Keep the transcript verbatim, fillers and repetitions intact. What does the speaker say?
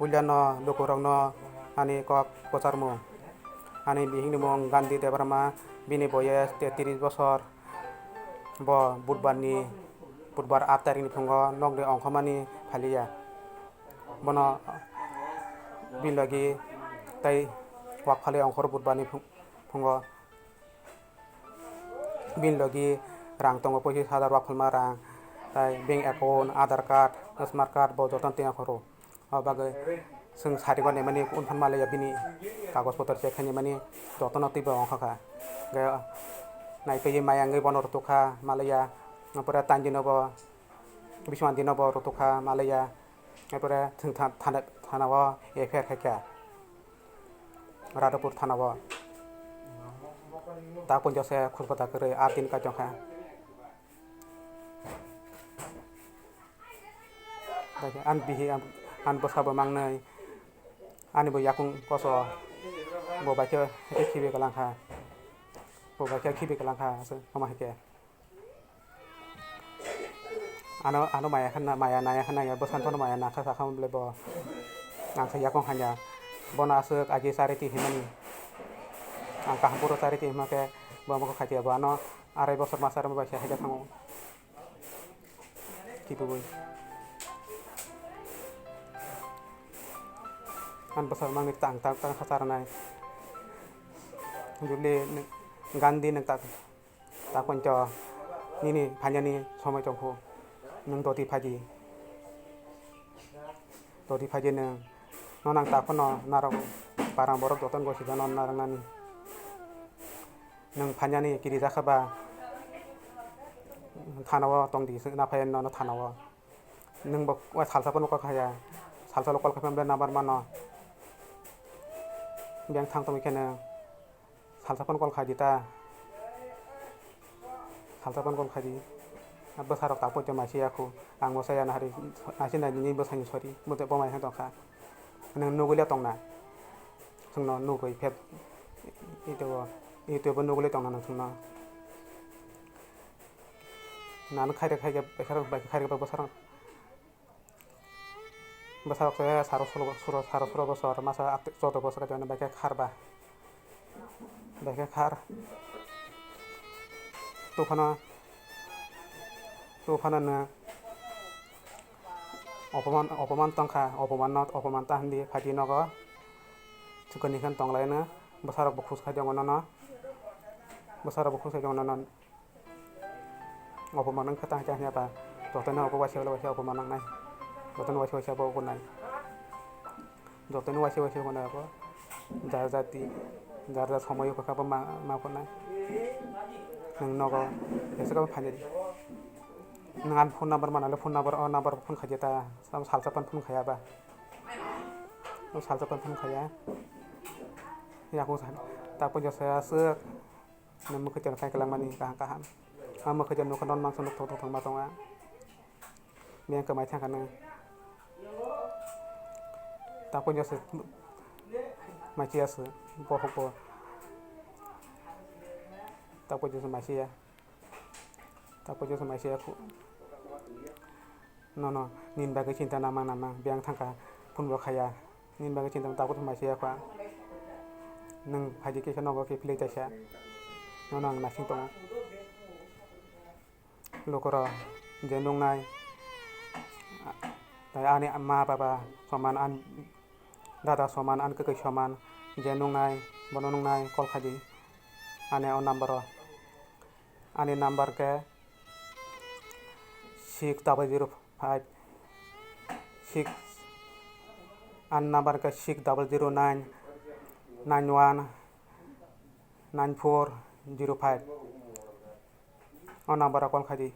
Puilano lukurokno ani kok kwcharmung. Ani bihikni mung Gandhi Debbarma, bini boyes tetris bosor. Bo budbarni, budbar aat tarikni phungo nokni ongkhormani phaliya. Bono bini logi tei wak phalwi ongkhoro budbarni phung-, phungo. Bini logi rang tongo, pochis hajar wak phalma rang, tai bank account, Aadhaar card, smart card bo jotono twi ongkhoro. O bagwi chwng sarigo naimani unphan malaya bini kagoj potor check khainai mani jotono twibo ongkha kha. Hwnkhe naipiwi maya wngwi bono rwtwkha malaya, ampore tanjino bo bismantino bo rwtwkha malaya, ampore chwng tha-, thana, thanao F I R khaikha. Radhapur thanao. Ta ponjo se khurpata kwrwi aat din kaichong kha. Ani bihi, ani bwsa bo mangnai, ani bo yakung koso, bo bai khe khibi kwlang kha, bo bai khe khibi kwlang kha, aswk tongma hai khe. Ano, ano maya khe na, maya naya khe naya, bwsano phano maya nakha sakha bwle bo. Ang khe yakung hanya, bono aswk agi charity himani. Ang kaham phuru charity hima khe bo amo khe khaitiya bo ano arai bosor masa rwma bai se haikhe thango. Kibui. Ang bwsarok mangni tang tang tang kha charwnai. Juli nwng Gandhi nwng tak, tak poncho nini phainani somoi tongkhu. Nwng doti phaidi. Doti phaidi nwng. Nono ang tak phano narwk parang borok jotono gosijano narwknani. Nwng phainani kiri jakha ba thanao tongdi, naphai nono thanao. Nwng bo salsa phano call khaya. Salsa lo call khaipha number mano. Biyang thang tongwi khe nwng salsa phano call khaidi ta. Salsa phano call khaidi. Bwsarok tak poito mai se yakhu. Ang bo saya nahari, nasi nai nini bwsani sori. Bo mai tongkha. Nwng nugui le tongna. Chwngno nugui phet. Ito, ito bo nugui le tongna nwng chwngno. Nang khairok khaikhe bwsarok bai khe khairok bai bwsarok. Bwsarok se saro solo, suro, saro suro bosor, masa at-, chodo bosor khe bai khe khar ba. Bai khe khar. Tuphano, tuphano no opoman, opoman tongkha, opoman no, opoman ta hindi phaidi nogo. Chukuni khe tonglaino, bwsarok bo khus khai tongo nono. Bwsarok bo khus khai tongo nono. Opoman wngkha tang khe hwnba, jotono obo waisa waisa opoman wngnai, jotono waisa waisa bo wngnai, jotono waisa waisa wngnai abo, jar jati, jar jar somoi wngkha bo ma, ma wngnai. Nwng nogo jeswk khe phainai di. Nwng ani phone number manale, phone number, o number phone khaidi ta, salsa phano phone khaya ba, o salsa phano phone khaya. Yakung sa, ta poito se aswk. Nwng mwkhwtwng thai kwlangmani kaham kaham. A mwkhwtwng nukha non mangsa nuk thok thok thangma tonga. Biyang kwmai thangkha nwng. Tapojo se maichiya se bohok bo. Tapojo se maichiya. Tapojo se maichiya khu. Nono nini bagwi chinta namang namang biyang thangkha phone bo khaya. Nini bagwi chinta tabuk mai se yakha. Nwng phaidi kisa nogo khe philai taisa. Nono ang naising tongo. Lukurok je nuknai, tai ani ma baba soman, ani dada soman, ani kwkwi soman, je nuknai bono nuknai call khaidi ani o number o. Ani number khe six double zero five six, ani number khe six double zero nine nine one nine four zero five. O number o call khaidi.